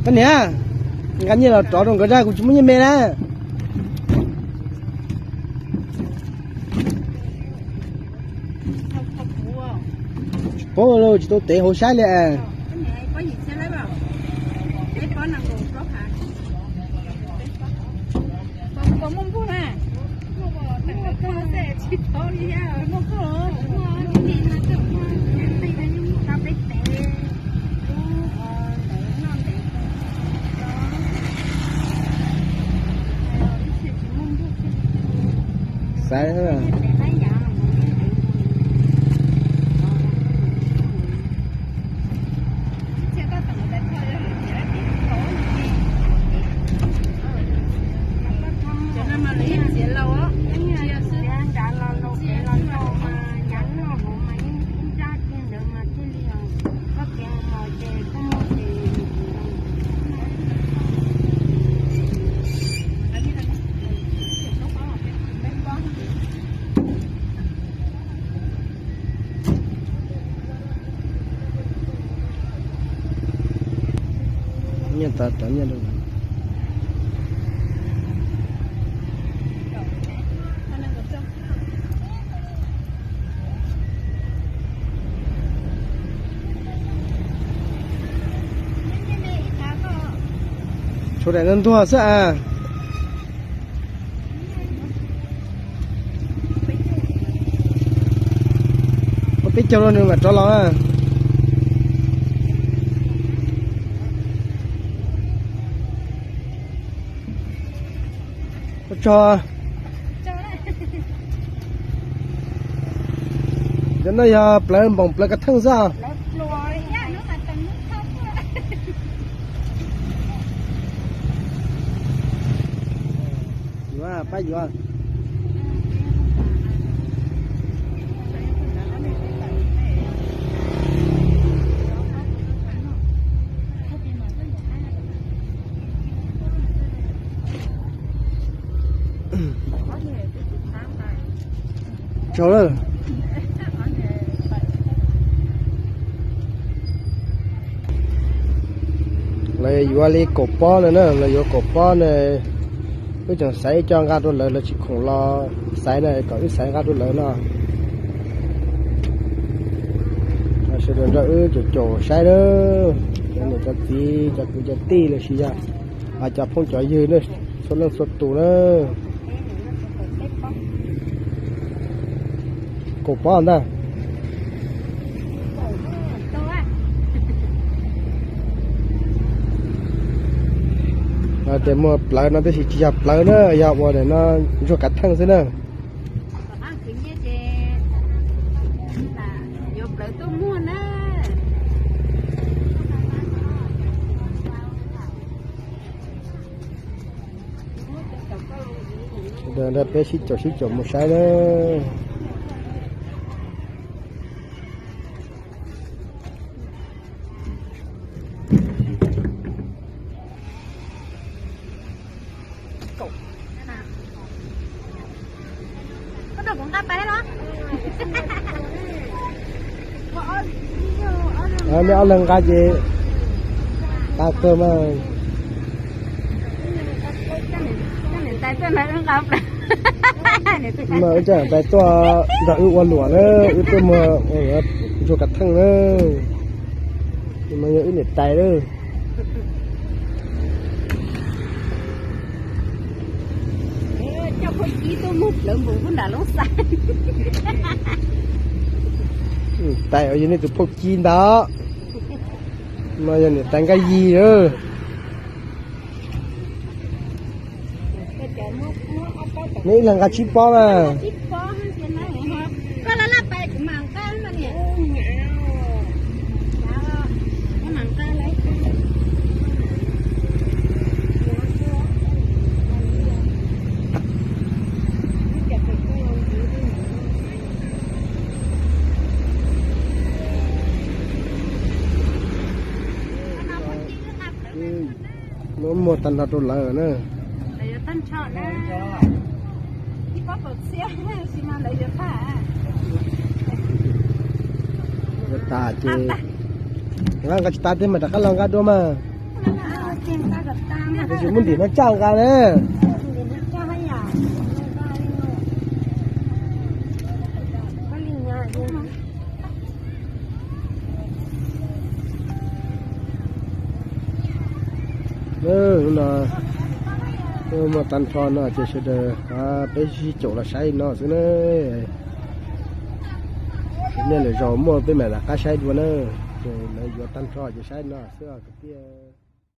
Koj niam, nqa nyiaj los rov rau nkawd, kuv tsis muaj nyiaj me na. Tsis paub, tsis tau tev hauv saib li. Xaiv. Nyiaj tas, rov nyiaj rau. Tshuav daim no ntuag xwb as. Ua peb caug los nws mam rov los na. Ua tsaug. Cov no yog plawv npoom plawv kav theej xwb. Yuav pab yuav. Tsaug lawm. Lawv yuav li kaum pob no na, lawv yuav kaum pob na. Wb tseem xaiv ib co nqa rau lawv, lawv tsis khoom los xaiv na, kom wb xaiv nqa rau lawv no. Sawv daws nrog wb caum caum saib na, cov niam cov txiv, cov kwv cov tij los sis yog cov phooj cov ywg na, txhua leej txhua tus na. Kaum pob ntag. Tias muaj plawv no tab sis tsis yog plawv na, yog ua no ntsuag kav theej xwb na. Sawv daws nrog peb sib caum sib caum mus saib na. Nej ob leeg nqa ces tag kawg mas. Mas wb coj niam tais tuaj nrog wb ua luam na, wb tuaj muag ntsuag kav theej na. Mas yog wb niam tais lawm. Niam tais, yog nej tus phauj ci ntag. No yog niam tais Nkaj Yig lawm. Neb ib leeg nqa tsib pob na. Muab muag tag nrho rau lawv na. Yuav tas ces Nqa tsis tas tej mas rov qab los nqa dua mas. Tab sis muab ntim no tsaj nqa na. No muaj tag nrho no ces sawv daws peb sib caum los saib no xwb na. Nej lwm zaus muaj peb mam rov qab saib dua na. Ces lawv yuav tag nrho ces saib no xwb kwv tij.